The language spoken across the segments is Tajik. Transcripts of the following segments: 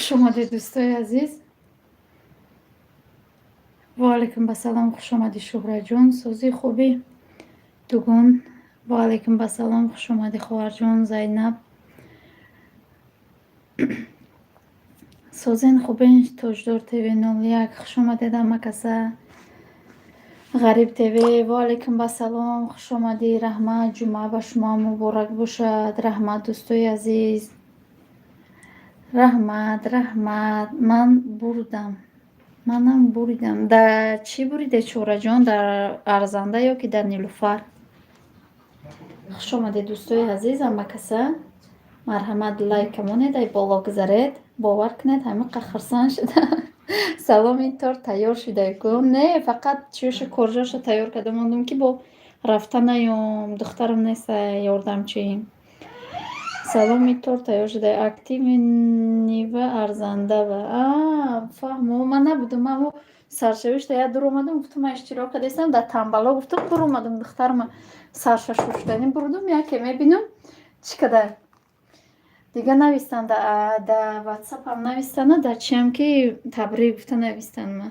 Хуш омадед, дӯстои азиз. Ва алайкум басалом, хуш омадӣ, Шуҳраҷон. Созӣ, хубӣ, дугон? Ва алайкум басалом, хуш омадӣ, хоҳарҷон Зайнаб. Созен, хубен? Тоҷдор ТВ 01, хуш омадед ҳама каса. Ғариб ТВ, ва алайкум басалом, хуш омадӣ, раҳмат. Ҷумъа ба шумо муборак бошад. Раҳмат, дӯстои азиз, раҳмат, раҳмат. Ман бурдам, манам буридам. Дар чӣ буридед, Шуҳраҷон? Дар арзанда ё ки дар Нилуфар? Хуш омадед, дӯстои азиз, ҳама каса. Марҳамат, лайка монед, ай боло гузаред. Бовар кунед, ҳамиқа хурсанд шуда. Салом, ин торт тайёр шуда ку? Не, фақат чиёша, коржоша тайёр карда мондум, ки бо рафта наём, духтарам неста ёрдамчӣ. Салом, ин торт тайёр шуда, активный ва арзандава. А, фаҳмо, ман набудум. Ман саршавишта як дур омадам, гуфтам, ман иштирок кардастам дар тамбало, гуфтам, дур омадам, духтарма сарша шуштанӣ бурдум, яке мебинам, чӣ када дига навистанд, да ватсапам навистана, дар чиам ки табрик гуфта навистанд ма.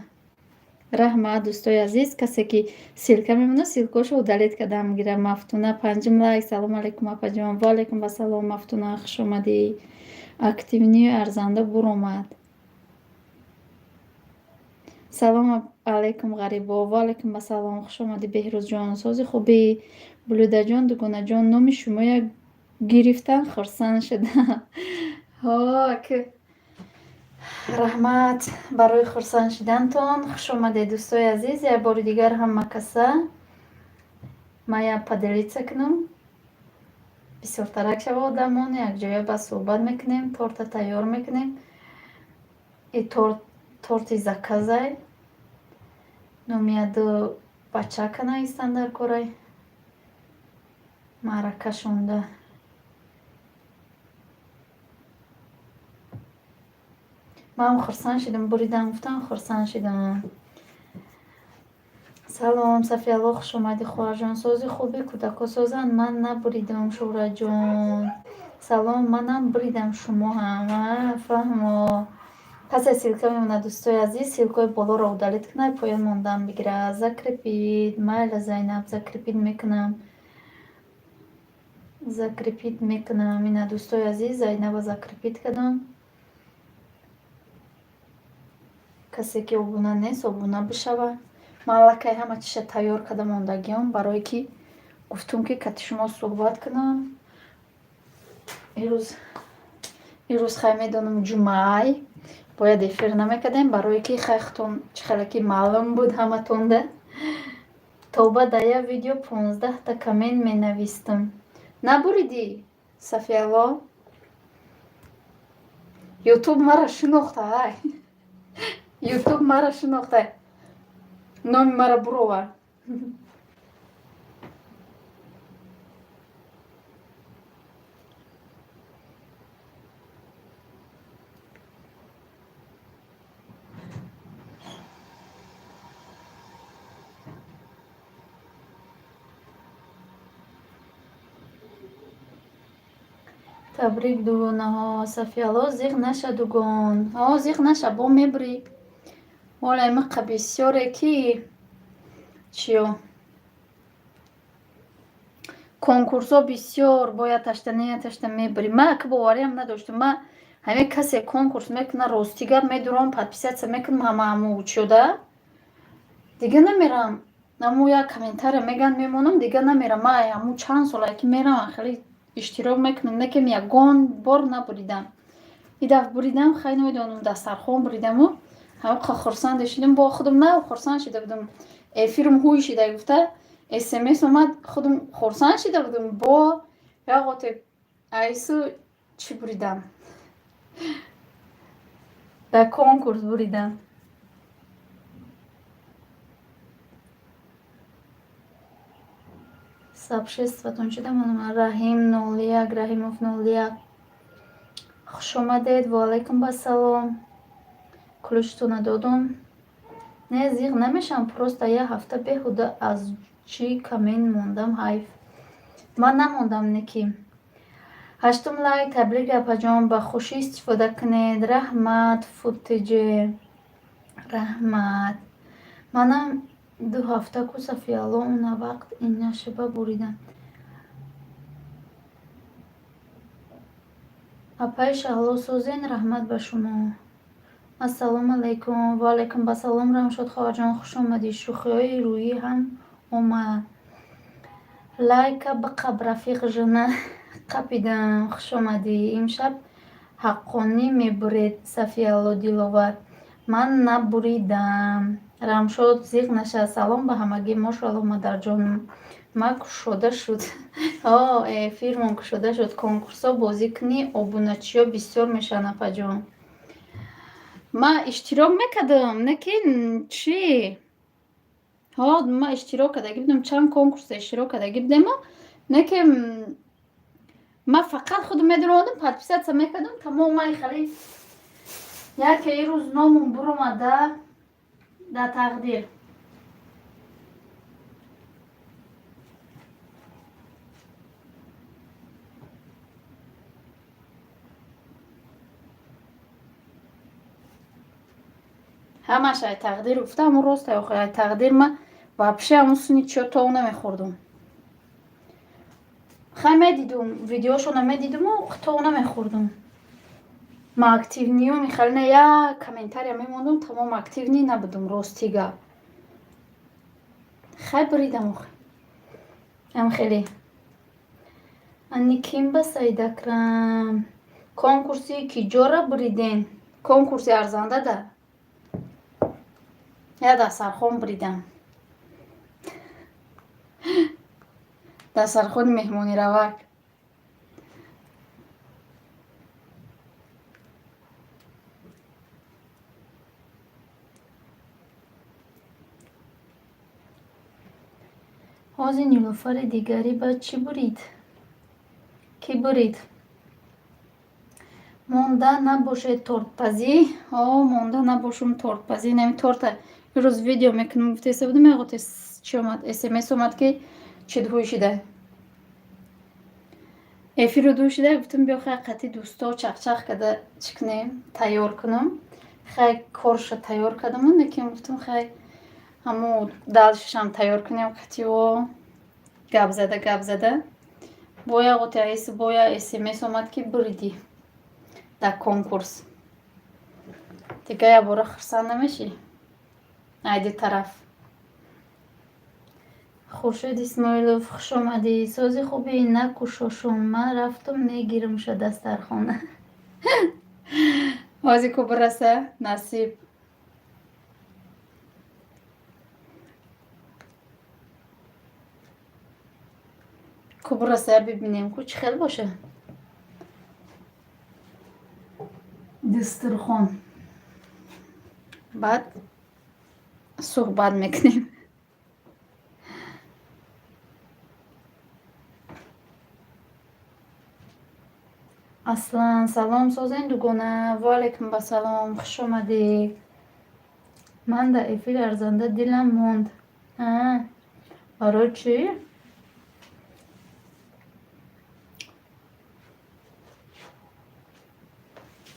Раҳмат, дӯстои азиз. Касе ки ссылка мемонад, ссылка ошо удалить кардам гирам. Мафтуна, панҷум лайк. Салому алайкум, апаҷон. Ва алайкум басалом, Мафтуна, хуш омадӣ. Активный арзанда буромад. Салому алайкум, Ғарибо. Ва алайкум басалом, хуш омадӣ, Беҳрӯзҷон. Сози, хубӣ, Булудаҷон, дугонаҷон? Номи шумоя гирифтан хурсанд шудам. Ҳо, раҳмат барои хурсанд шудантон. Хуш омадед, дӯстои азиз, як бори дигар ҳама каса. Ман як поделиться кунам, бисёртарак шава одамон, якҷоя ба суҳбат мекунем, торта тайёр мекунем. И торт, торти заказ ай. Номи яду бачака навистанд дар корай маъракашонда. Манам хурсанд шудам, буридам, гуфтам, хурсанд шудам. Салом, Сафиялло, хуш омадӣ, хоҳарҷон. Сози, хубӣ? Кӯдако созанд? Ман набуридам, Шуҳраҷон. Салом, манам буридам, шумо ҳам. Фаҳмо. Касе ссылка мемонад, дӯстои азиз, ссылка ҳои болоро удалить кунад, поён мондан бигирад. Закрепить, майла, Зайнаб, закрепить мекунам, закрепить мекунам. Ина, дӯстои азиз, Зайнаба закрепить кардам. Касе ки обуна нест, обуна бишава. Ман аллакай ҳама чиша тайёр карда мондагиам, барое ки гуфтум, ки кати шумо суҳбат кунам. Ирӯз, хай, медонам, ҷумъаай, бояд эфир намекардем, барое ки хайхтон чӣ хеле ки маълум буд ҳаматонда. Тоба, дар як видео 15-та коммент менавистам. Набуридӣ, Сафиялло? Ютуб мара шинохта, ай, Ютуб мара шинохта, номи мара буровард. Табрик, дугонаҳо. Сафиялло, зиқ наша, дугон. О, зиқ наша, бо мебурӣ. Ола, имиқа бисёре ки чиё, конкурсҳо бисёр, бояд ташта не ташта мебурӣ. Ман ака бовариам надоштам. Ман ҳамин касе конкурс мекунад, рости гап, медурам, подписаться мекунам, ҳама ҳаму чиёда, дига намерам. Аму як комментария меган, мемонам, дига намерам. Ман ҳаму чанд солае ки мерам, хеле иштирок мекунам, не ки ягон бор набуридам. И дафъ буридам, хай, намедонам, дастархон буридаму ҳамқа хурсанде шудам, бо худам на хурсанд шида будам. Эфирм ҳуй шида гуфта смс омад, худам хурсанд шида будам. Бо яғоте айсу чӣ буридам, дар конкурс буридам. Сообщество тон чида монам? Раҳим 01, Раҳимов 01, хуш омадед. Ва алайкум басалом. Ключ тона додум. Не, зиқ намешавам, просто як ҳафта беҳуда аз чӣ коммент мондам, ҳайф. Ман намондам, не ки Ҳаштум лайк. Табрик, апаҷон, ба хушӣ истифода кунед. Раҳмат, футж, раҳмат. Манам 2 ҳафта ку, Сафиялло, она вақт инашба буридам. Апаи Шаҳло, созен? Раҳмат ба шумо. Ассалому алайкум. Ваалайкум басалом, Рамшод хоҳарҷон, хуш омадӣ. Шӯхиҳои рӯӣ ҳам омад. Лайка биқаб, рафиқ жена. Қапидам. Хуш омадӣ. Имшаб ҳаққонӣ мебуред, Сафиялло Диловар. Ман набуридам. Рамшод, зиқ наша. Салом ба ҳамагӣ. Мошоалло, модарҷон, ма кушода шуд. О, эфирмон кушода шуд. Конкурсҳо бозӣ кунӣ, обуначиҳо бисёр мешаванд, апаҷон. Ман иштирок мекардам, не ки чӣ, ҳо, ман иштирок кардагӣ будам, чанд конкурса иштирок кардагӣ будему, не ки ман фақат худам медуромадам, подписаться мекардам, тамом. Ман хеле яке ирӯз номум буромада дар тақдир. Ҳамаш ай тақдир гуфта, ҳамун рост охи, ай тақдир. Ма вообще ҳамун суни чиё тов намехӯрдум. Хай, медидум, видеошона медидуму тов намехӯрдум. Ма активный ю михали не, як комментария мемондум, тамом. Активный набудум, рости гап. Хай, буридам охи. Ам хеле ани ким ба Саидакрам конкурси ки ҷора буриден? Конкурси арзанда да я дастархон буридам, дастархони меҳмониравак. Ҳозир Нилуфари дигарӣ ба чӣ бурид? Кӣ бурид? Монда набошед, тортпазӣ. О, монда набошум, тортпазӣ. Нами торта ирӯз видео мекунам гуфтеста будам, ягот чи омад, смс омад, ки чидҳӯй шида, эфиру дӯй шида. Гуфтам, биё, хай, қати дӯсто чақчақ када чӣ кунем, тайёр кунам. Хай, корша тайёр кардаму, лекин гуфтам, хай, ҳамо дальше шам тайёр кунем, қатио гап зада, гап зада. Боя ғотиаис, боя смс омад, ки буридӣ дар конкурс. Дига якбора хурсанд намешӣ айди тараф. Хуршед Исмоилов, хуш омадӣ. Сози хубӣ? Накушошум, ман рафтум, мегирумша дастархона. Ҳозир ку бираса, насиб. Ку бираса, бибинем, ку чӣ хел боша дастархон, баъд суҳбат мекунем. Аслан, салом, созен, дугона. Ваалайкум басалом, хуш омадӣ. Ман дар эфири арзанда дилам монд. Барои чӣ?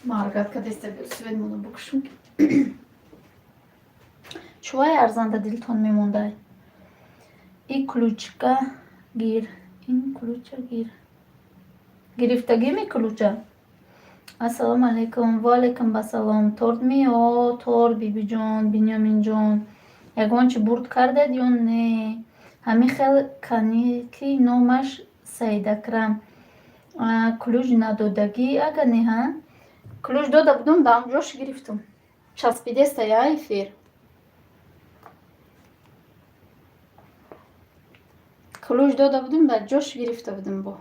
Маргат кадеста, свет моно букушум. Чувай арзанда дилтон мемондай? И ключ ка гир, ин ключ а гир. Гирифтагими ключ а? Ассалому алайкум. Ваалайкум басалом. Торт ми? О, торт, бибиҷон, Бинёминҷон. Ягон чӣ бурд кардед ё не? Ҳамин хел канӣ, ки номаш Саидакрам. Ключ надодагӣ, ага не, ҳа? Ключ дода будум, дар он ҷош гирифтум. Часпидеста я эфир. Ключ дода будум, дар ҷош гирифта будум бо.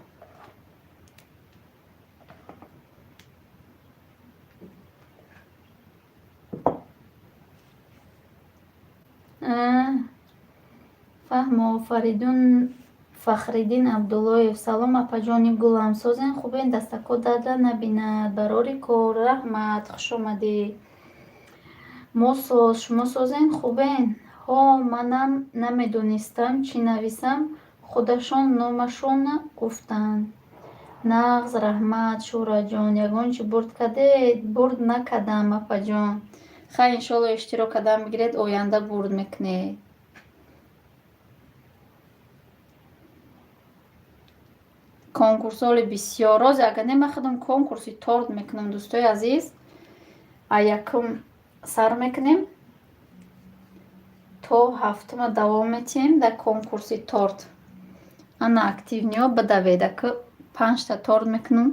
Фаҳмо. Фаридун Фахриддин Абдуллоев, салом, апаҷони гулам, созен, хубен? Дастако дарда набинад, барори кор. Раҳмат, хуш омадӣ. Мо соз, шумо созен, хубен? Ҳо, манам намедонистам чӣ нависам, худашон номашона гуфтанд. Нағз, раҳмат, Шӯраҷон. Ягон чӣ бурд кардед? Бурд накардам, апаҷон. Хайр, иншоалло, иштирок кардан бигиред, оянда бурд мекунед. Конкурсҳоли бисёр розе агар не, ман худам конкурси торт мекунам, дӯстои азиз. А якум сар мекунем, то ҳафтума давом метиҳем дар конкурси торт. Ана, активный ҳо бидавед, аку панҷта торт мекунам,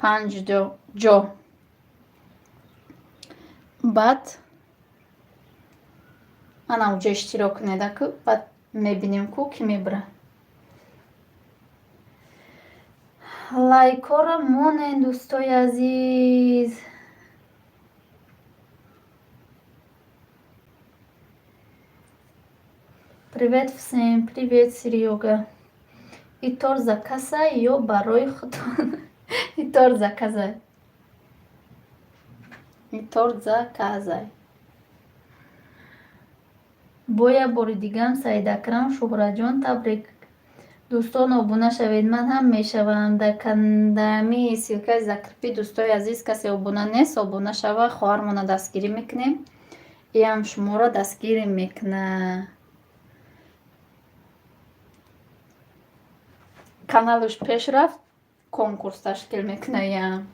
панҷ ҷо. Баъд ана уҷо иштирок кунед, аку баъд мебинем, ку кӣ мебурад. Лайкҳоро монед, дӯстои азиз. Привет всем, привет, Серёга. И торт заказа ё барои худтон? И торт заказа. И торт заказай. Бо як бори дигам Саидакрам, Шуҳратҷон, табрик. Дӯстон, обуна шавед, ман ҳам мешавам. Дар ами ссылка и закрепи, дӯстои азиз, касе обуна нест, обуна шава, хоҳармона дастгирӣ мекунем. Иам шуморо дастгирӣ мекунад. Каналаш пеш рафт, конкурс ташкил мекунад иам.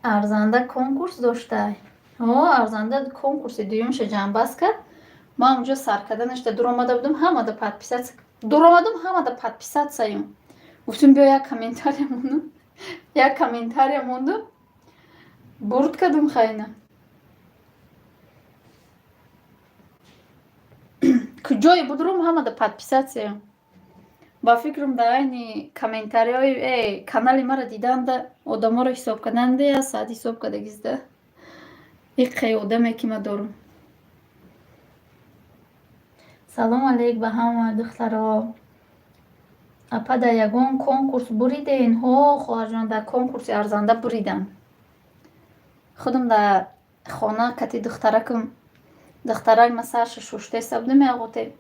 Арзанда конкурс доштай? О, Арзанда конкурси дуюмша ҷамъбаст кард. Ман унҷо сар карда ништа дуромада будам, ҳамада подписаться дуромадам, ҳамада подписаться ем. Гуфтам, биё, як комментария мондум, як комментария мондум, бурд кардам, хайна. Куҷое будурум, ҳамада подписаться ем. Ба фикрам, дар айни комментариҳои канали маро диданда, одаморо ҳисоб карданда, як саат ҳисоб кардагизда. Иққе одаме ки ман дорам. Салом алейк ба ҳама, духтаро. Апа, дар ягон конкурс буриден? Ҳо, хоҳарҷон, дар конкурси Арзанда буридам. Худам дар хона кати духтаракам, духтарак ма сарша шуштеста будам, яғоте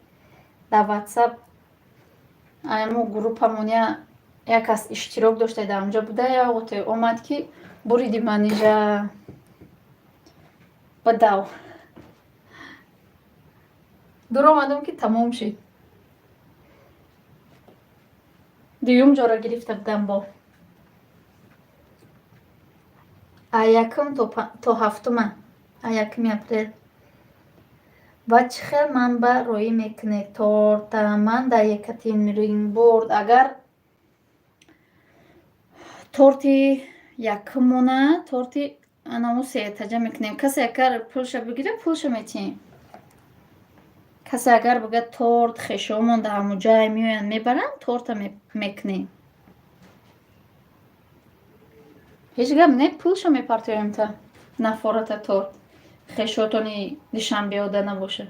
дар Ватсап аямо группамон як кас иштирок дошта, дар онҷо буда, яғоте омад, ки буриди, манижа бадав. Дуромадам, ки тамом шид. Дуюм ҷоро гирифта будам бо. А якум то ҳафтума, а якуми апрел. Ва чӣ хел ман ба роӣ мекунед торта? Ман дар Екатеринбург. Агар торти якумона, торти анаму сеэтажа мекунем. Касе агар пулша бигирад, пулша метиҳем. Касе агар бигӯяд, торт хешовамон дар ҳамун ҷай меоянд, мебаранд, торта мекунем. Ҳеҷ гап не, пулша мепартоем, та нафората торт. Хешотони Душанбеода набошад.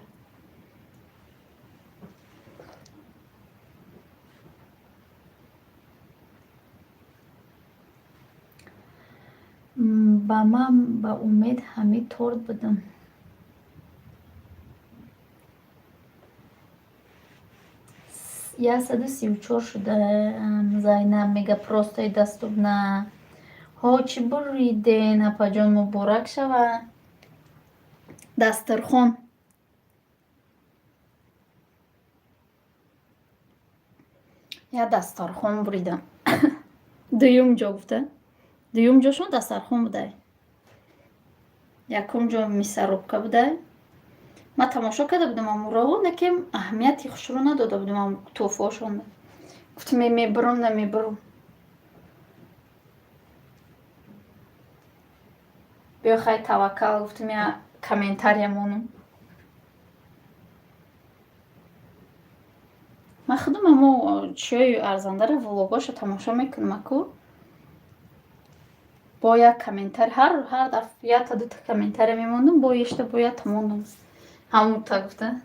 Ба ман ба умед ҳамин торт будам. 134 шудаам, Зайнаб мега, просто и доступна. Ҳо, чӣ буриден, апаҷон, муборак шавад. Дастархон. Як дастархон буридам. Дуюм ҷо гуфта. Дуюм ҷошон дастархон будай. Якум ҷо мясорубка будай. Ман тамошо карда будам амурово, лекин аҳамияти хушро надода будам тӯҳфаҳошонда. Гуфтам, мебурам, намебурам. Биё, хай, таваккал, гуфтам, я комментария монам. Ман худам амо чиёи Арзандаро, влогошо тамошо мекунам, аку. Бо як комментарий ҳар дафъ якта дута комментария мемондам, бо ешта бо якта мондам. Ҳамута гуфта.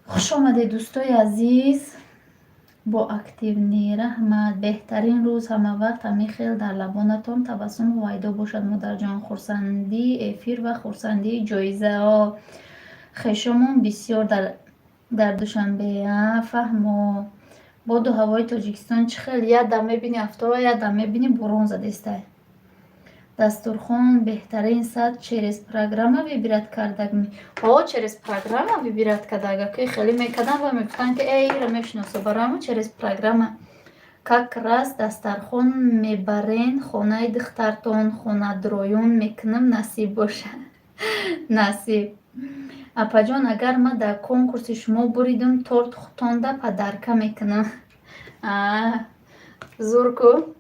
Хуш омадед, дӯстои азиз. Бо активный, раҳмат. Беҳтарин рӯз, ҳамавақт ҳамин хел дар лабонатон табассум ҳувайдо бошад, модарҷон. Хурсандии эфир ва хурсандии ҷоизаҳо. Хешомон бисёр дар Дар Душанбе, а фаҳмо. Боду ҳавои Тоҷикистон чӣ хел? Як дам мебини афтова, як дам мебини борон задестай. Дастурхон беҳтарин сад через программа выбирать кардагми? О, через программа выбирать кардага, ки хеле мекардам ва мегуфтанд, ки э, ира мешиносо, барои через программа. Как раз дастархон мебарен хонаи духтартон, хонадроён мекунам, насиб бошад. Насиб. Апаҷон, агар ман дар конкурси шумо буридам, торт хутонда подарка мекунам. А зур ку.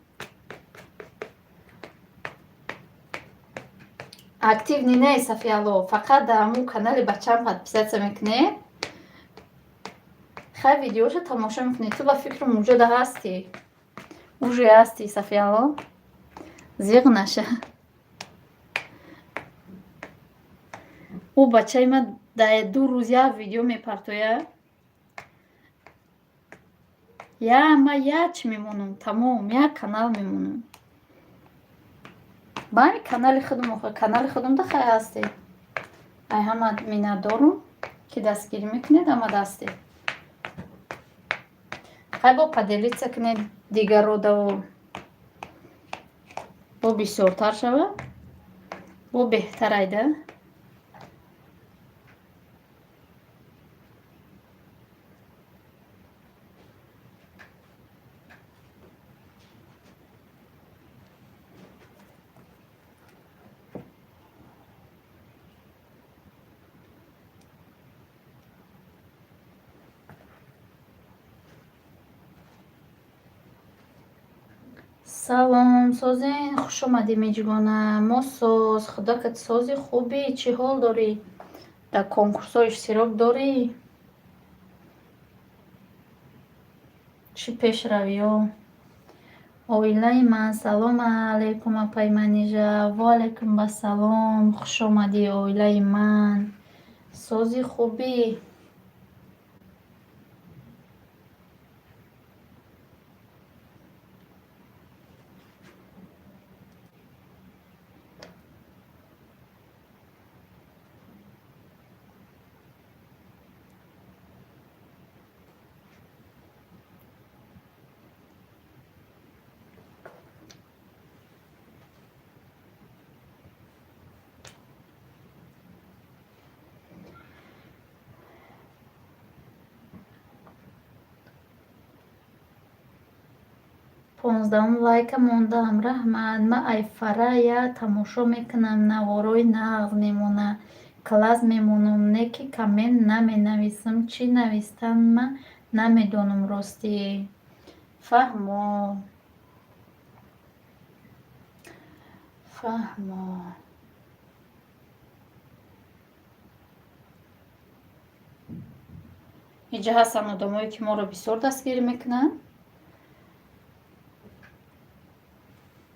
Активный не, Сафиялло, фақат дар ҳамун канали бачаам подписаться мекунӣ. Хай, видеоша тамошо мекунӣ. Ту ба фикрам уҷода ҳастӣ. Уже ҳастӣ, Сафиялло. Зиғ наша. Ӯ бачаи ман дар 2 рӯз як видео мепартояд. Я ма як чӣ мемонам, тамом, як канал мемонам. Ба ҳамин канали худам, канали худамда хай ҳастед. Ай ҳама миннатдорум, ки дастгирӣ мекунед, ҳама дастед. Хай, бо поделиться кунед дигарро, бо бисёртар шавад, бо беҳтар айда. Салом, созен, хушомадӣ, Миҷгона. Мо соз, худокат сози, хубӣ, чӣ ҳол дорӣ? Дар конкурсҳо иштирок дорӣ? Чӣ пешравиҳо? Оилаи ман, салому алайкум, апаи Манижа. Ва алайкум ассалом, хушомадӣ, оилаи ман. Сози, хубӣ? 15-ум лайка мондаам, раҳмат. Ман айфарая тамошо мекунам, наворои нағз мемона, класс мемонам, не ки коммент наменависам, чӣ навистанма намедонам, ростӣ. Фаҳмо. Фаҳмо. Инҷа ҳастанд одамое, ки моро бисёр дастгирӣ мекунанд.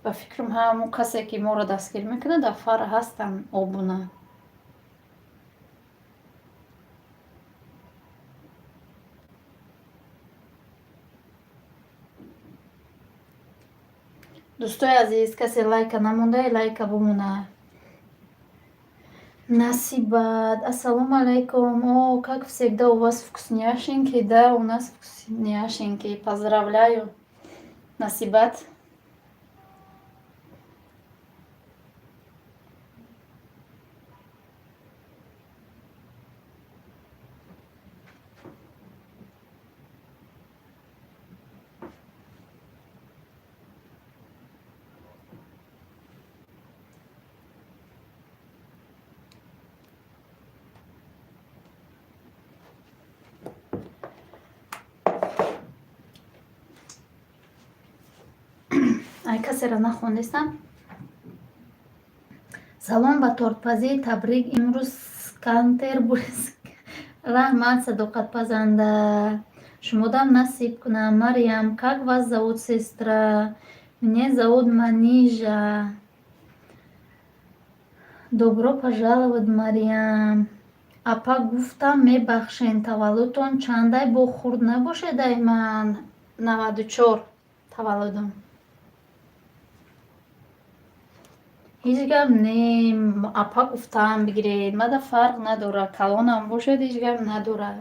Ба фикрам, ҳамон касе, ки моро дастгирӣ мекунад, дар фара ҳастанд обуна. Дӯстои азиз, касе лайка намонда, лайка бимона. Насибат, ассалому алайкум. О, как всегда у вас вкусняшенький, да, у нас вкусняшенький. Поздравляю. Насибат. Ай, касеро нахондестам. Салом, ба тортпазӣ табрик, имрӯз скантер. Раҳмат, садоқатпазанда, шумодам насиб кунам. Мариям, как вас зовут, сестра? Меня зовут Манижа. Добро пожаловать, Мариям. Апа, гуфтам, мебахшен, таваллудтон чандай? Бо хурд набошед, ай ман 94 таваллудам. Ҳеҷ гап не, апа гуфтам бигиред, мада фарқ надорад, калонам бошад, ҳеҷ гап надорад.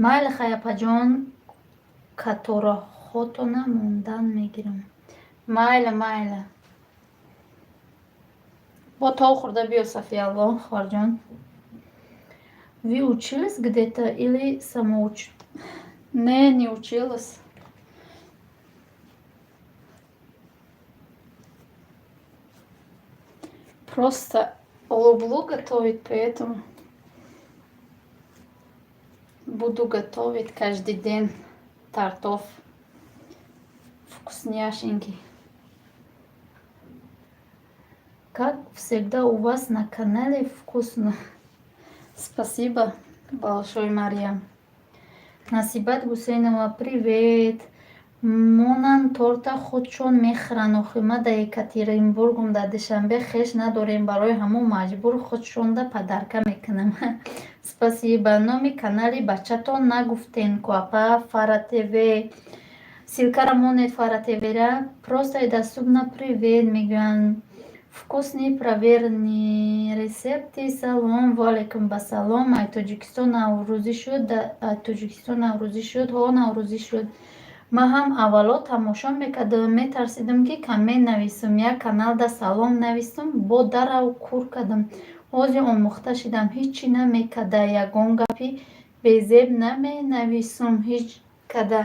Майли, хай, апаҷон, катораҳотона мондан мегирам. Майли, майли. Бо тов хӯрда биё, Сафиялло, хоҳарҷон. Вы учились где-то или самоуч? Не, не училась. Просто люблю готовить, поэтому буду готовить каждый день тортов вкусняшенький. Как всегда, у вас на канале вкусно. Спасибо большое, Мария. Насибат Гусейнова, привет. Монан торта худшон мехӯранд. Охи ма да Екатеринбургум, дар Душанбе хеш надорем, барои ҳамон маҷбур худшонда подарка мекунам. Спасибо. Номи канали бачатон нагуфтен ку, апа? Фара ТВ. Ссылкара монед Фара ТВра. Просто и доступно, привет мегӯянд. Вкусный, проверенный рецепты. Салом, ваалайкум басалом. Ай Тоҷикистон наврӯзӣ шуд, ай Тоҷикистон наврӯзӣ шуд, ҳо, наврӯзӣ шуд. Ман ҳам аввало тамошо мекардам, метарсидам, ки коммент нависам. Як каналда салом навистам, бо дарав кур кардам. Ҳозир омӯхта шидам, ҳеҷ чӣ намекарда, ягон гапи безеб наменависум ҳеҷ када.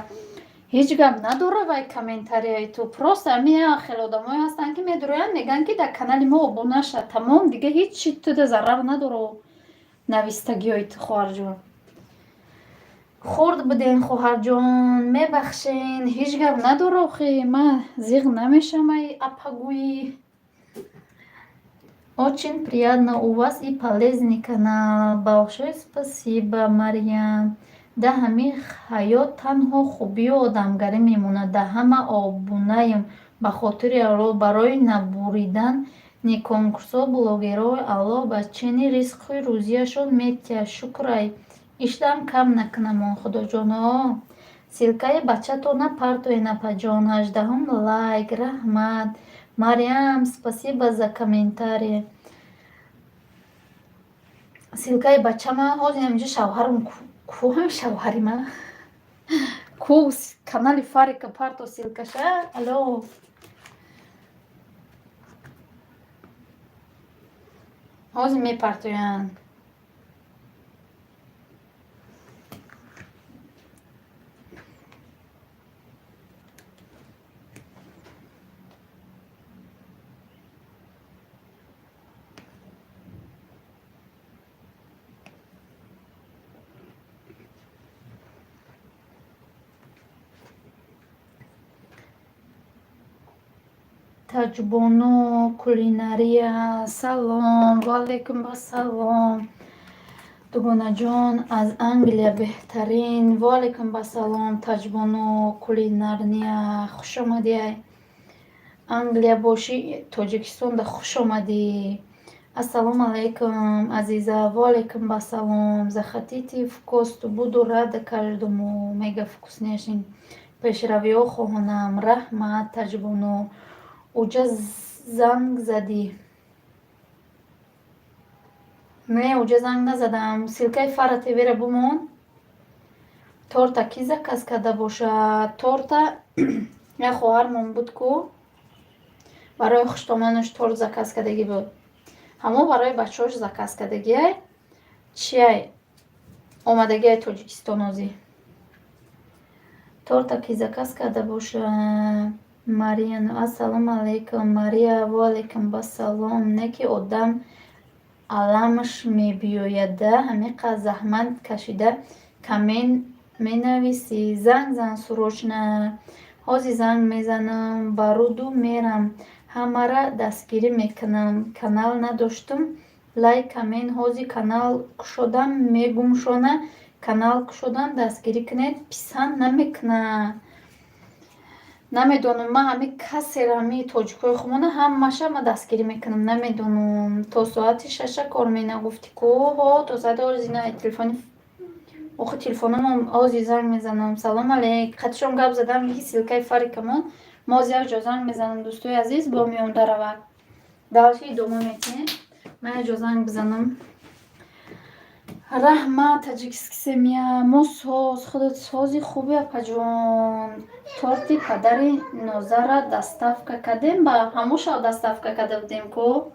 Ҳеҷ гап надора вай комментарияи ту. Просто ҳамин як хел одамое ҳастанд, ки медуроянд, мегӯянд, ки дар канали мо обуна ша, тамом, дига ҳеҷ чи туда зарар надора навистагиҳои ту, хоҳарҷон. Хурд будем, хоҳарҷон, мебахшен, ҳеҷ гап надора охи, ман зиғ намешавам ай апагӯӣ. Очень приятно, у вас и полезный канал. Большое спасибо, Марьям. Да, ҳамин ҳаёт танҳо хубию одамгарӣ мемонад. Да ҳама обунаем ба хотири Аллоҳ, барои набуридани конкурсҳо блогерҳои Аллоҳ ба чени ризқу рӯзияшон метиҳад. Шукр, ай иштам кам накунамон, худоҷоно. Ссылкаи бачатона партоен, апаҷон. 18-ум лайк, раҳмат. Марьям, спасибо за комментарий. Ссылкаи бачама ҳозир ҳаминҷо шавҳарам ку, ҳами шавҳари ман ку, канали Фарика парто ссылкаша. Алло. Ҳозир мепартоянд. Таҷбону кулинария, салом, ваалайкум ассалом. Дугонаҷон аз Англия беҳтарин. Ваалайкум басалом, Таҷбону кулинария, хушомадӣ. Англия бошӣ, Тоҷикистонда хуш омадӣ. Ассалому алайкум, азиза. Ваалайкум басалом. Заходите в гости, буду рада каждому. Мега вкуснейший. Пешравиҳо хоҳонам. Раҳмат, Таҷбону. Уҷа занг задӣ? Не, уҷа занг назадам. Ссылкаи Фара ТВра бумон. Торта кӣ заказ карда бошад? Торта як хоҳармон буд ку, барои хуштоманаш торт заказ кардагӣ буд. Ҳамон барои бачаҳош заказ кардагиай. Чиай, омадагиай Тоҷикистон озӣ. Торта кӣ заказ карда бошад? Мария, ассалому алайкум, Мария, ваалайкум басалом. Не ки одам аламаш мебиёяда, ҳамиқа заҳмат кашида коммент менависӣ. Занг зан срочно. Ҳозир занг мезанам, ба руду мерам, ҳамара дастгирӣ мекунам. Канал надоштум, лайк, коммент, ҳозир канал кушодам, мегумшона канал кушодам, дастгирӣ кунед, писанд намекунад. Намедонам, ман ҳами касеро, ҳами тоҷикҳои хумона ҳамаша ман дастгирӣ мекунам. Намедонам, то соати 6 кор мена гуфтӣ ку, ҳо, то соати ҳозир на телефони охи телефономам ҳозир занг мезанам. Салом алейк. Қатишон гап задам, ки ссылкаи Фарикамон. Мо ҳозир як ҷо занг мезанам, дӯстои азиз, бо меом даравад. Дальше идома метиҳем. Ман як ҷо занг бизанам. Раҳмат, таджикский семья. Мо соз, худот сози хуби, апаҷон. Торти падари Нозара доставка кардем, ба ҳамон шаб доставка карда будем ку.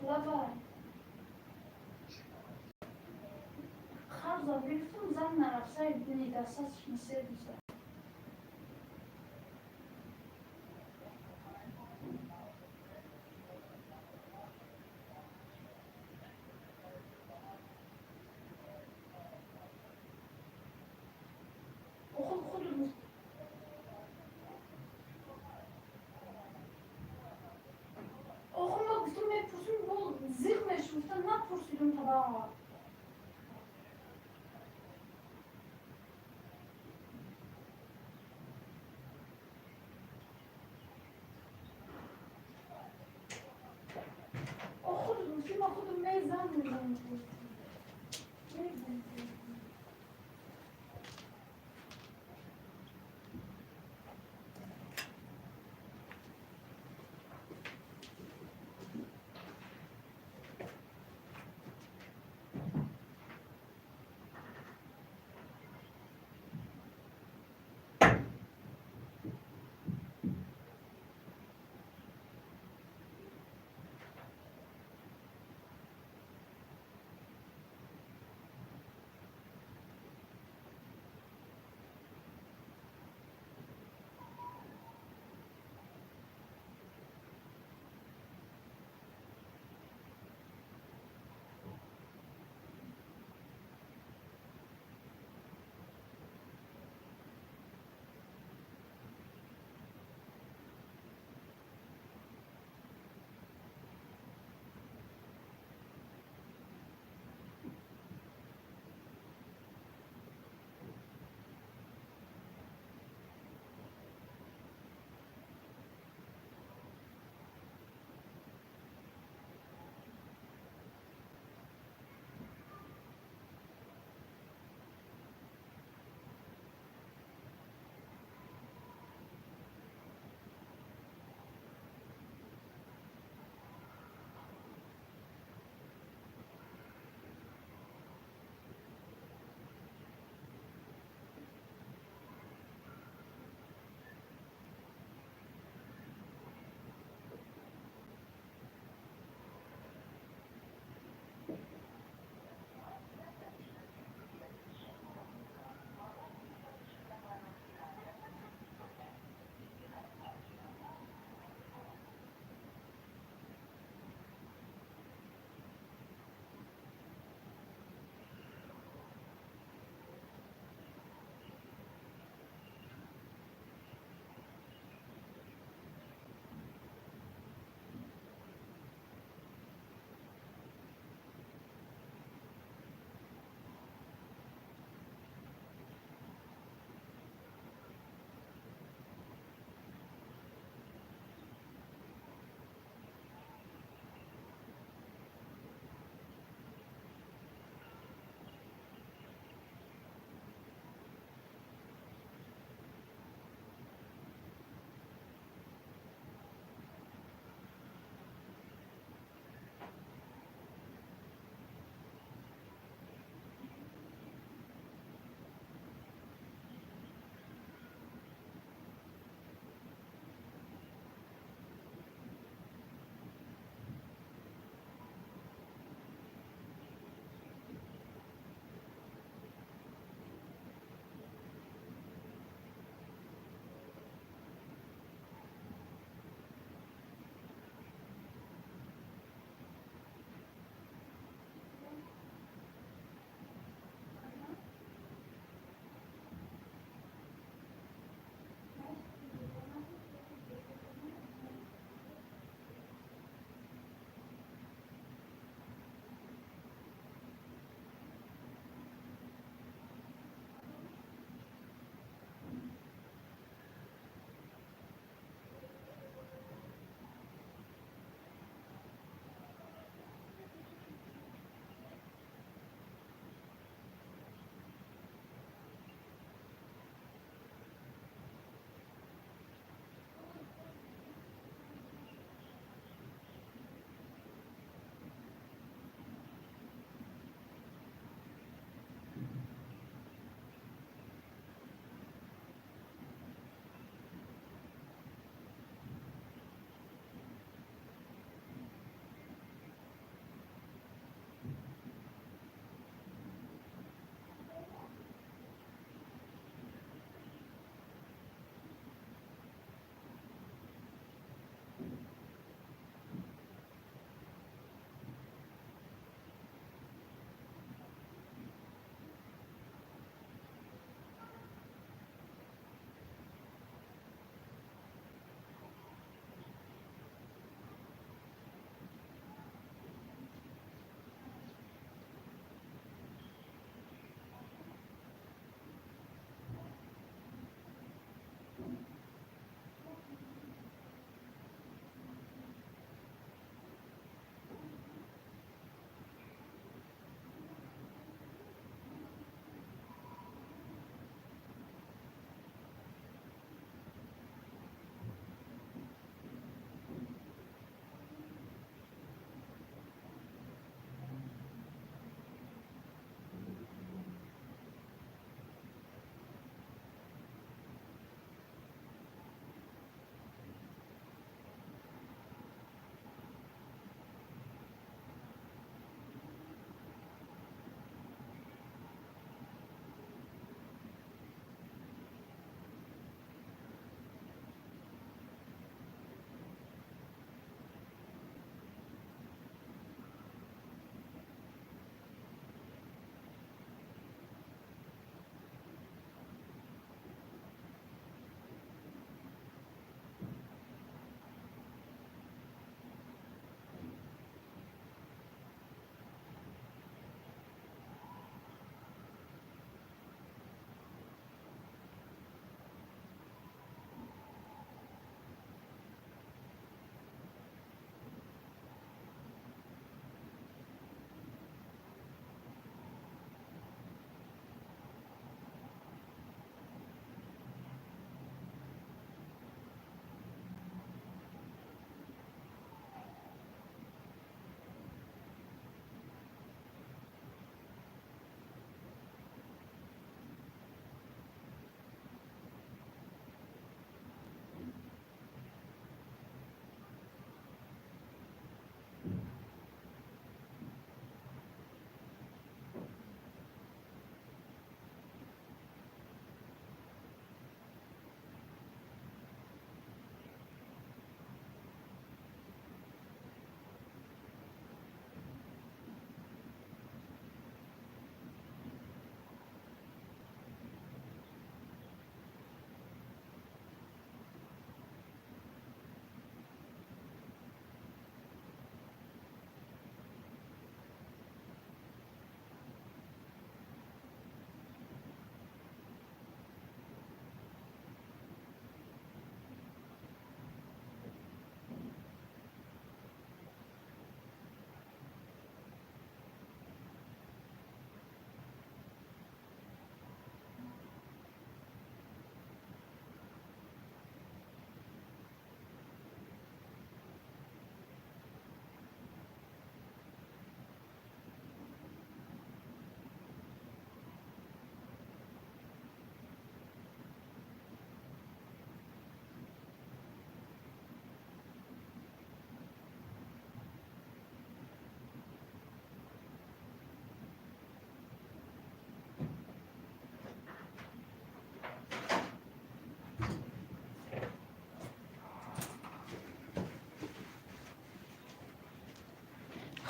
Лабай. Харза гирифтум, зан нарафта, недостаточно сервиса. Худ худ. Охо, ма гуфтум, мепурсум, бо зиқ мешум, гуфтам, напурсидум таба. Худ гуфтим, ма худум мезан мезанам. Мезанам.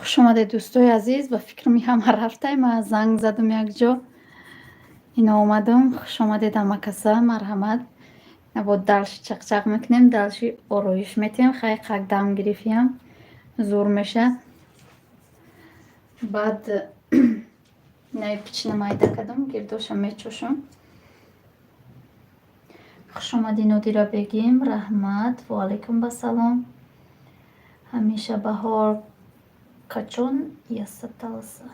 Хушомадед, дӯстои азиз. Ба фикрам, ҳама рафтай. Ман занг задам якҷо, ино омадам. Хушомадед ҳама каса, марҳамат. Бо дальше чақчақ мекунем, дальше ороиш метиҳем. Хай, қак дам гирифиям зур меша. Баъд инаи пичина майда кардам, гирдоша мечошам. Хушомадӣ, Нодира бегим, раҳмат. Ваалайкум басалом. Ҳамеша баҳор качон ясаталса.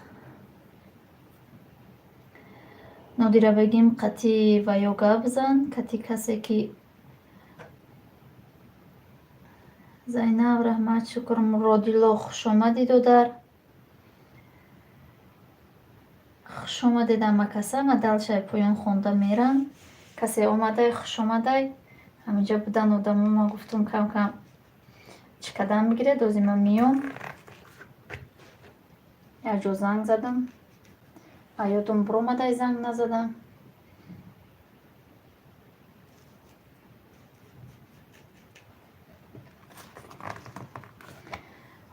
Нодира бегим, қати ваё гап зан, кати касе ки. Зайнаб, раҳмат, шукр. Муродилло, хушомадӣ, додар. Хушомадед ҳама каса. Ма дальше поён хонда мерам. Касе омадай, хушомадай. Ҳаминҷа будан одамо, ма гуфтум, кам кам чӣ кадан бигиред. Ози ман миём. Якҷо занг задам, а ёдум биромадай, занг назадам.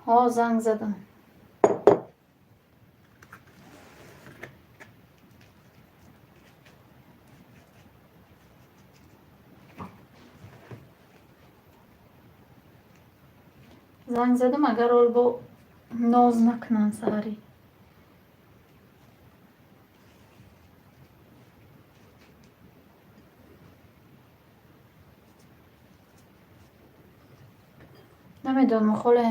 Ҳо, занг задам. Занг задам, агар ол бо ноз накунанд саҳарӣ. Намедонам, холе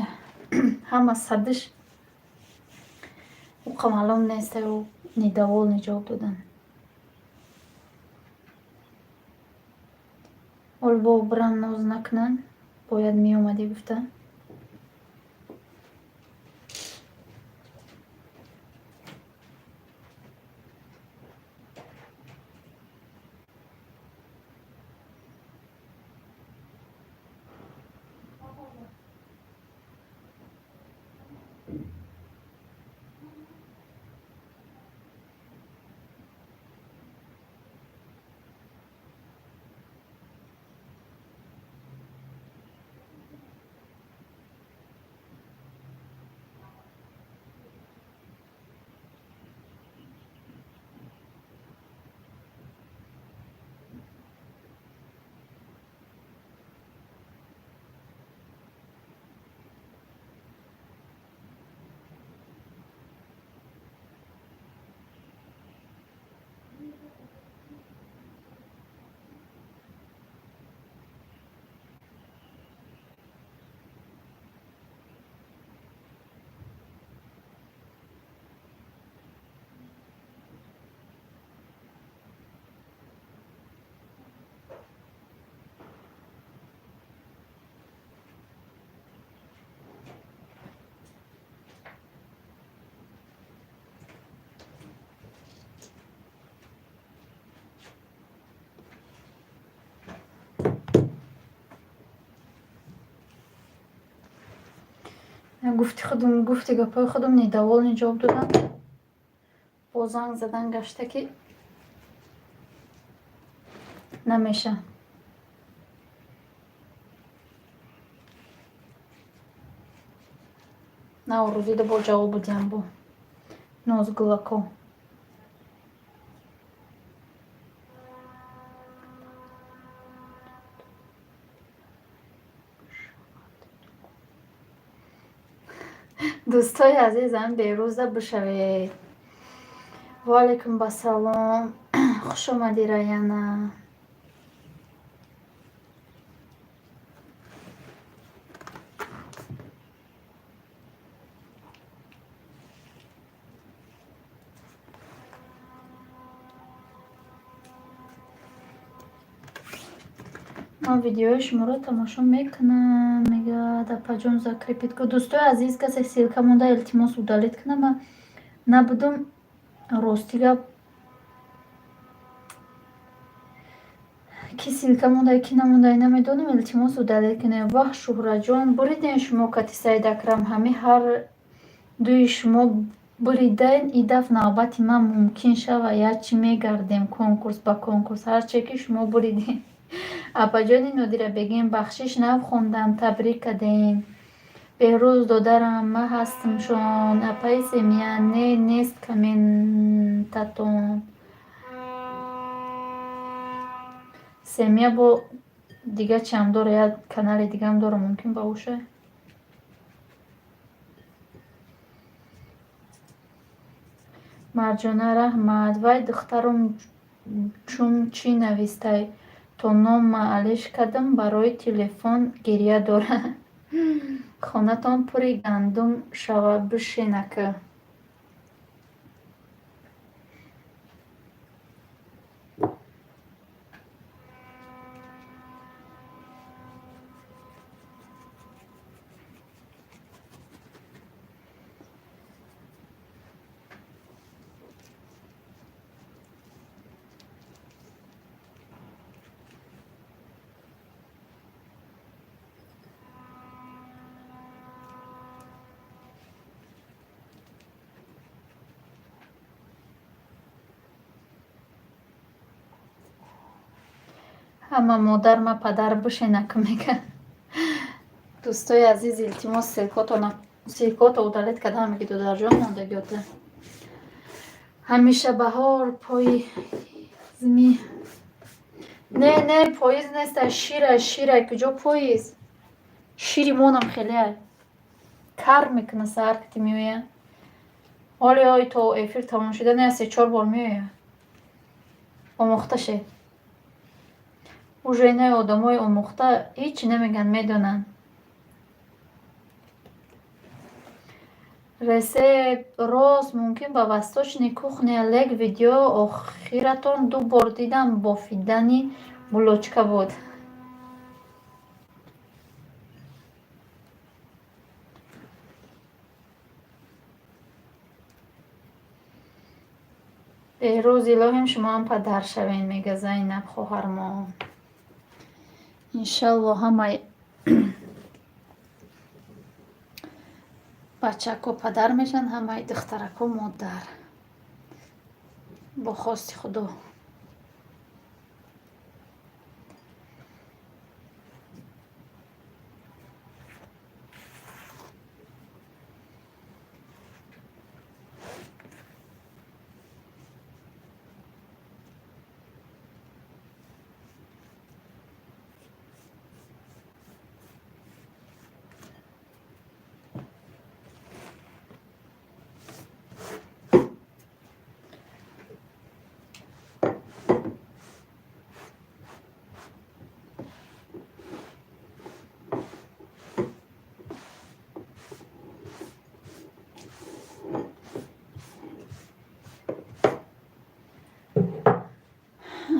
ҳама садиш уқа маълум нест, недовольный ҷавоб додан. Ол бо бирам ноз накунанд, бояд меомадӣ гуфта. Гуфти худум, гуфти гапҳои худум, недовольный ҷавоб додам. Бо занг задан гашта, ки намеша. Наврӯзида бо ҷавоб будиам, бо нозгулако. Дӯстои азизам, берӯза бишавед. Ваалайкум басалом, хушомадӣ, Раяна. Ман видеои шуморо тамошо мекунам, мегӯяд апаҷон, закрепить ку. Дӯстои азиз, касе ссылка монда, илтимос, удалить кунам. Ман набудум, рости гап. Ки ссылка монда, ки намонда, намедонам, илтимос, удалить кунем. Ваҳ, Шуҳраҷон, буридем шумо кати Саид Акрам. Ҳами ҳар дуи шумо буридаен, и даф навбати ман мумкин шава, ячи мегардем конкурс ба конкурс, ҳарче ки шумо буридем. Апаҷони Нодира бегим, бахшиш, нав хондам, табрик кардем. Беҳрӯз додарам, ман ҳастамшон. Апаи Семия, не, нест комментатон. Семия бо дига чиам дора, як канали дигаам дора, мумкин ба ӯша. Марҷона раҳмат. Вай духтарум чун чӣ навистай? То ном ма алиш кардам, барои телефон гиря дора. Хонатон пури гандум шава, бишин ака. Ҳама модар ма падар бишин ака мега. Дӯстои азиз, илтимос, ссылкото удалить карда ҳамаги додарҷон мондагиёта. Ҳамеша баҳор поизми. Не, не, поиз неста, шира, шира, куҷо поиз? Шири монам хеле кар мекуна саҳар ки меояд. Ҳоле ой то эфир тамом шуда не се чор бор меояд. Омӯхта шед. Уже инаи одамои омӯхта ҳечи намегӯянд, медонанд. Рецепт рост мумкин ба восточный кухня, лек видео охиратон ду бор дидам, бофидани булочка буд. Беҳрӯз, илоҳим шумоам падар шавед, мега Зайнаб хоҳармон. Иншалло ҳамаи бачако падар мешаванд, ҳамаи духтарако модар. Бо хости Худо.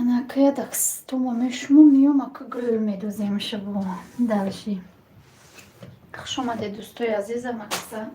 Анака тома мешуму миём, ака гул медозем шабо дальше. Хуш омадед, дӯстои азизам, акса.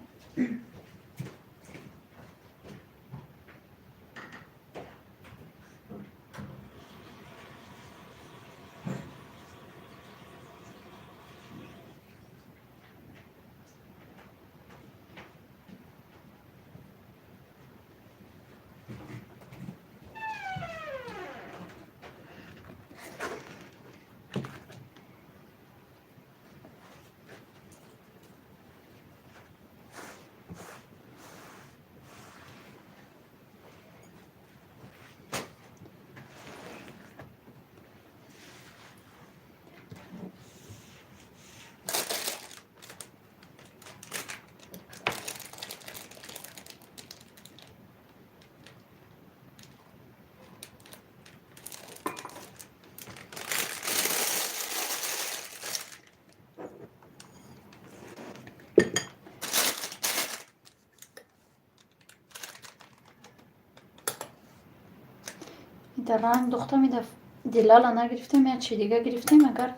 Ида ранг духтам, ида дилала нагирифтем, як чи дига гирифтем, агар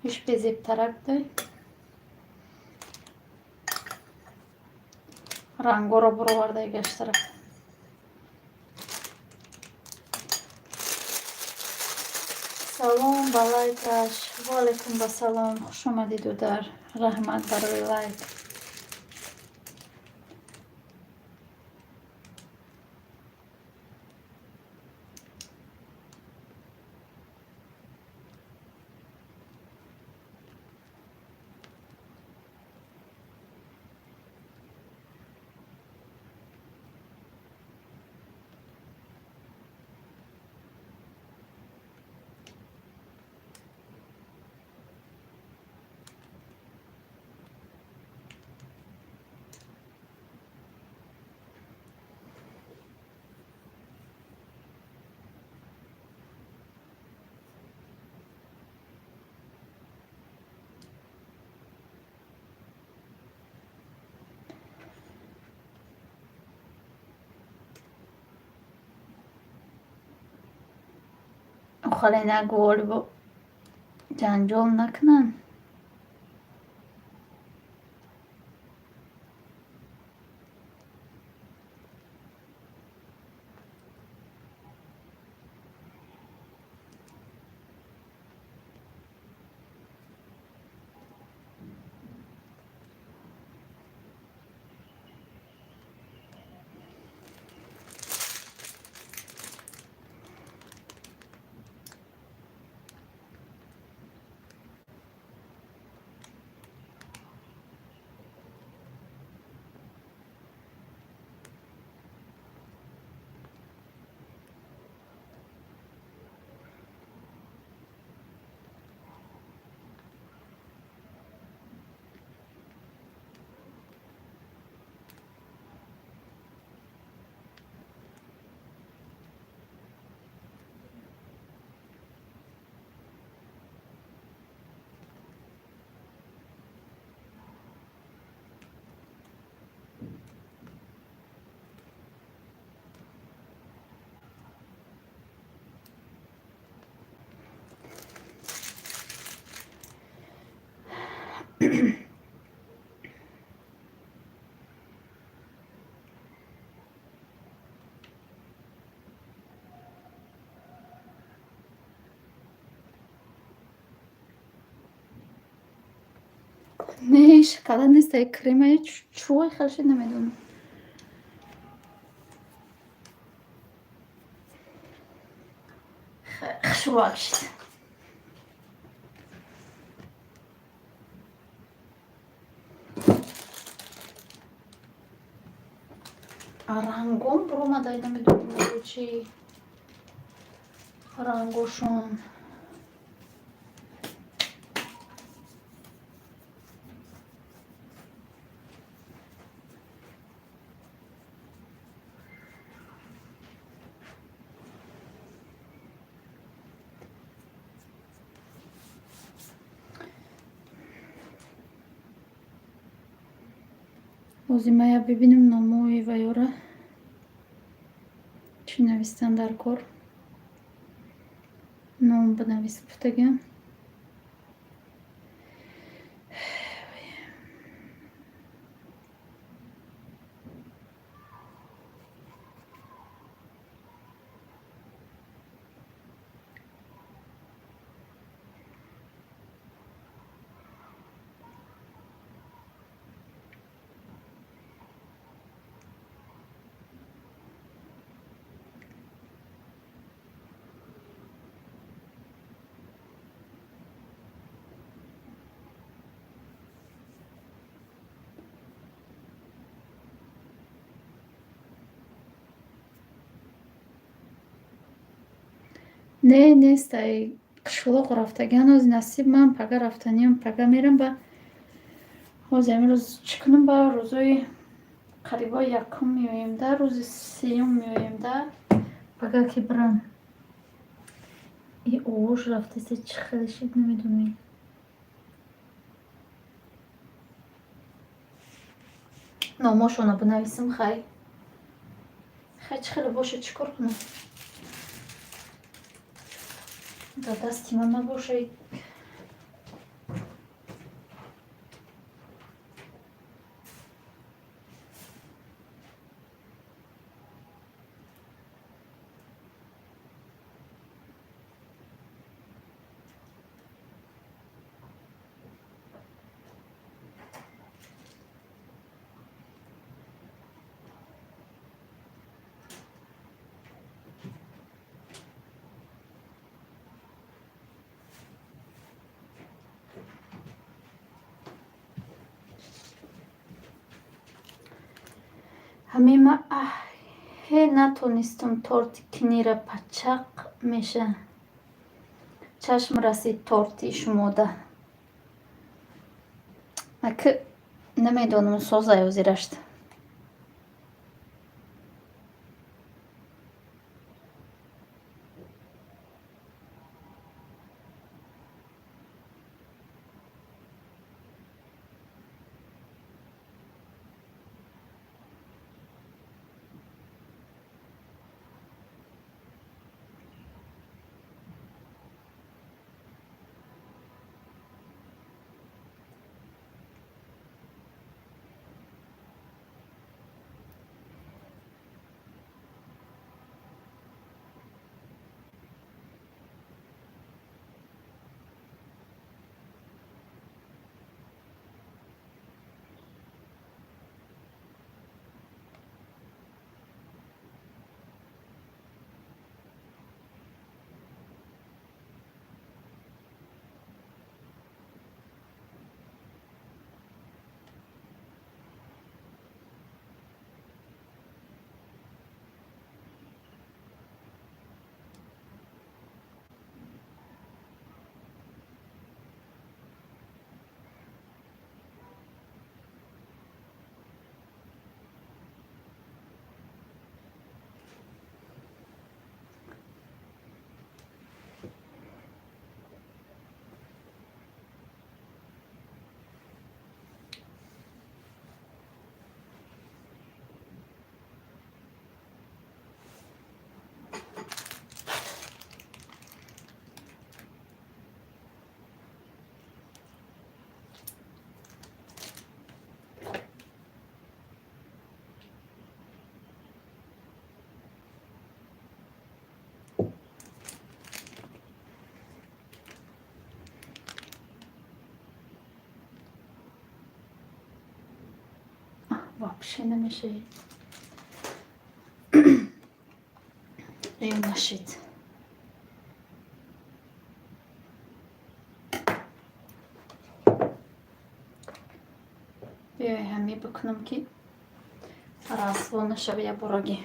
ҳеч безебтарак дай. Рангоро буровардай гаштара. Салом ба лайкаш. Ва алайкум ба салом. Хуш омадӣ, дудар. Раҳмат барои лайк. Хеле нагӯ, бо ҷанҷол накунанд. Не, шоколад нест, крема чӯй хелше намедонам. Хушрӯак шид. Рангом буромада, намедонам чи рангошон. Ҳозир мая бибинем номҳои ваёра чӣ навистан дар кор. Ном бинавис гуфтагиам. Не, нест, ай қишлоқ рафтагиан. Ҳозир насиб ман пага рафтаниам, пага мерам ба ҳозир ҳамин рӯз чӣ кунам, ба рӯзои қариба якум меоем да, рӯзи сеюм меоем да, пага ки бирам. И овош рафтасе, чӣ хеле шид намедонам. Номошона бинависам, хай. Хай, чӣ хеле бошад, чӣ кор кунам? Дар дасти ман набошад. Ҳамин ма аҳе натонистум торти кинира пачақ меша. Чашм расид торти шумода. Аки намедонам созай ҳозирашт. Вообще намешавӣ. Ё нашид. Биёй, ҳамӣ бикунам, ки расво нашава яборагӣ.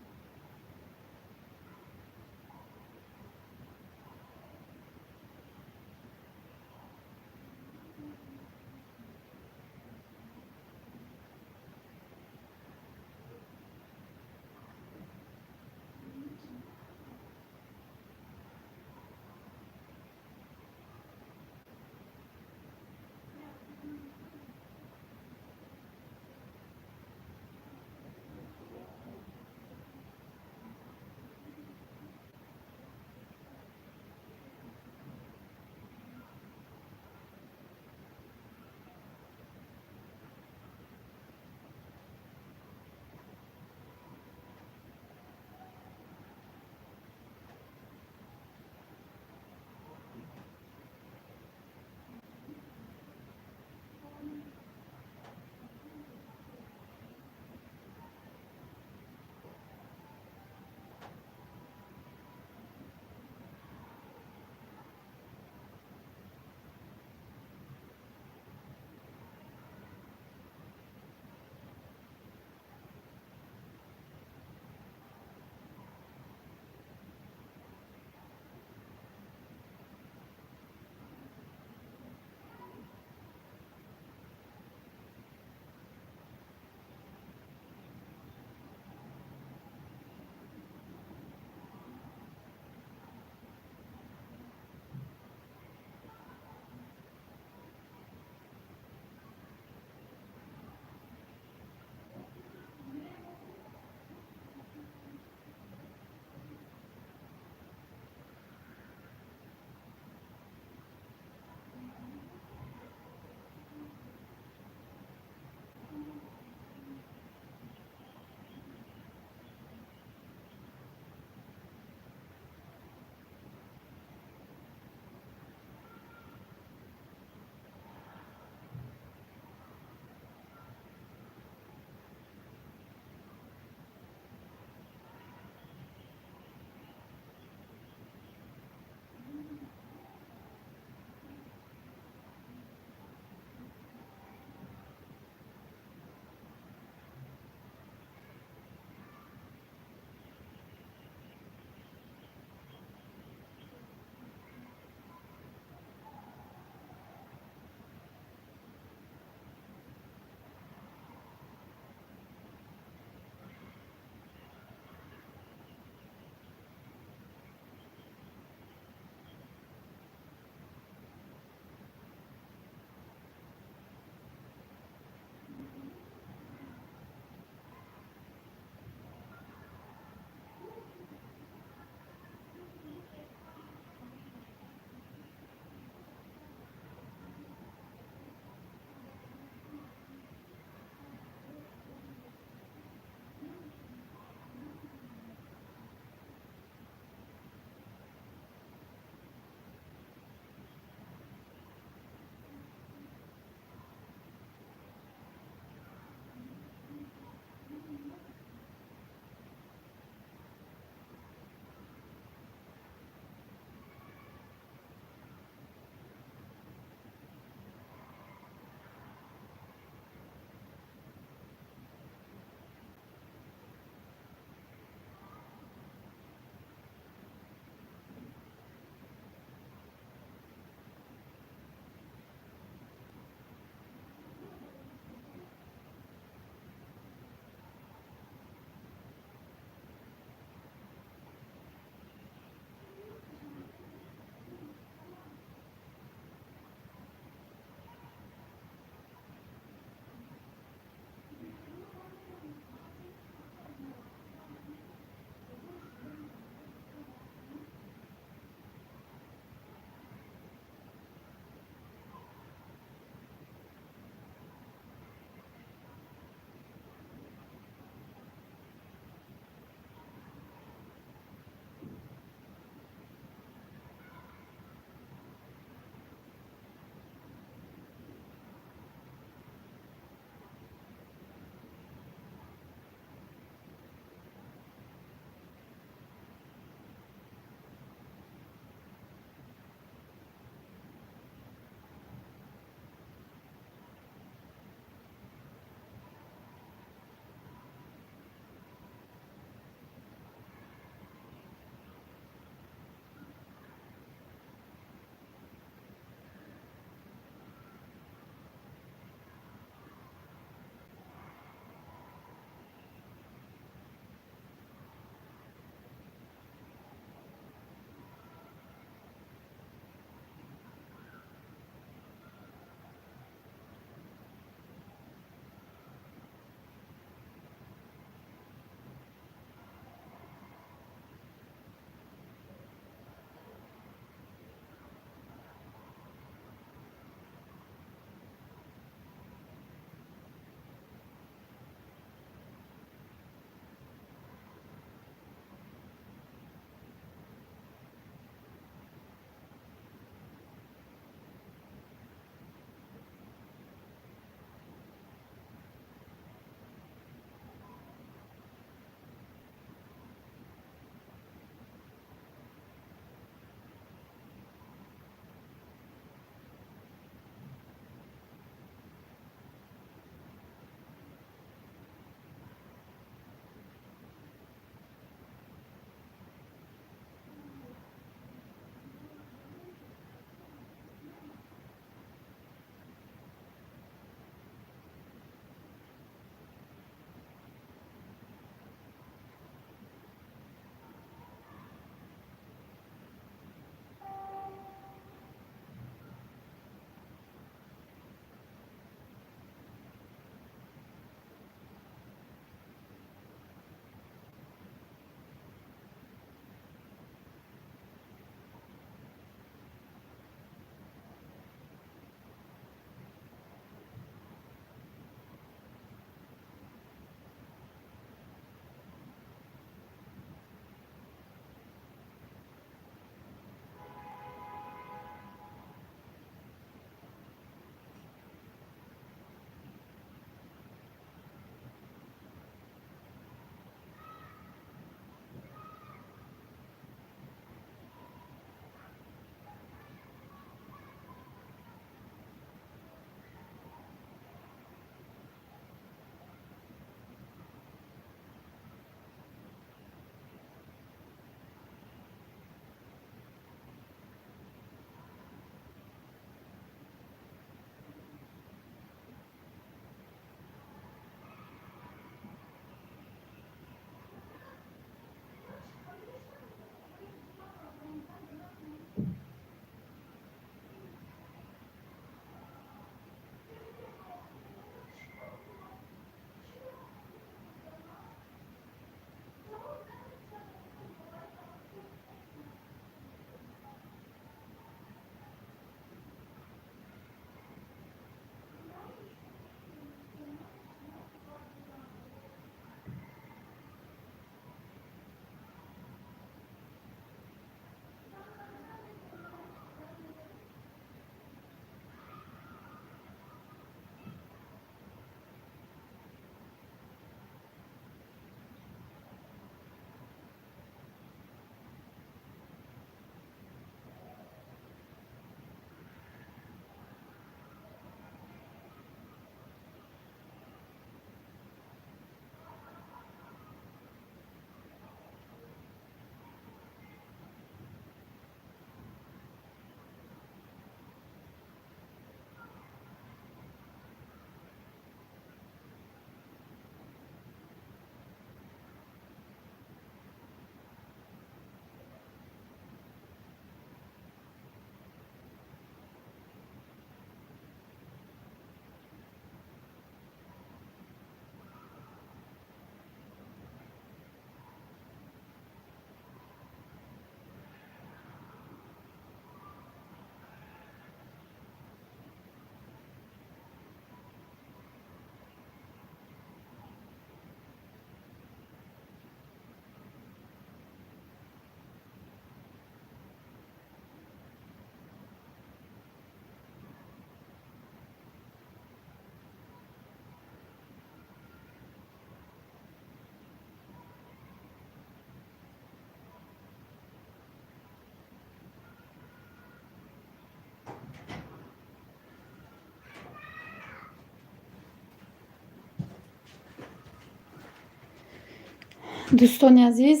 Дӯстони азиз,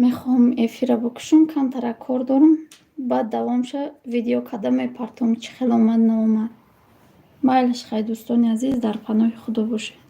мехоҳам эфира бикушам, камтарак кор дорам. Баъд давомша видео карда мепартом, чӣ хел омад, наомад. Майлаш, хай, дӯстони азиз, дар паноҳи Худо бошед.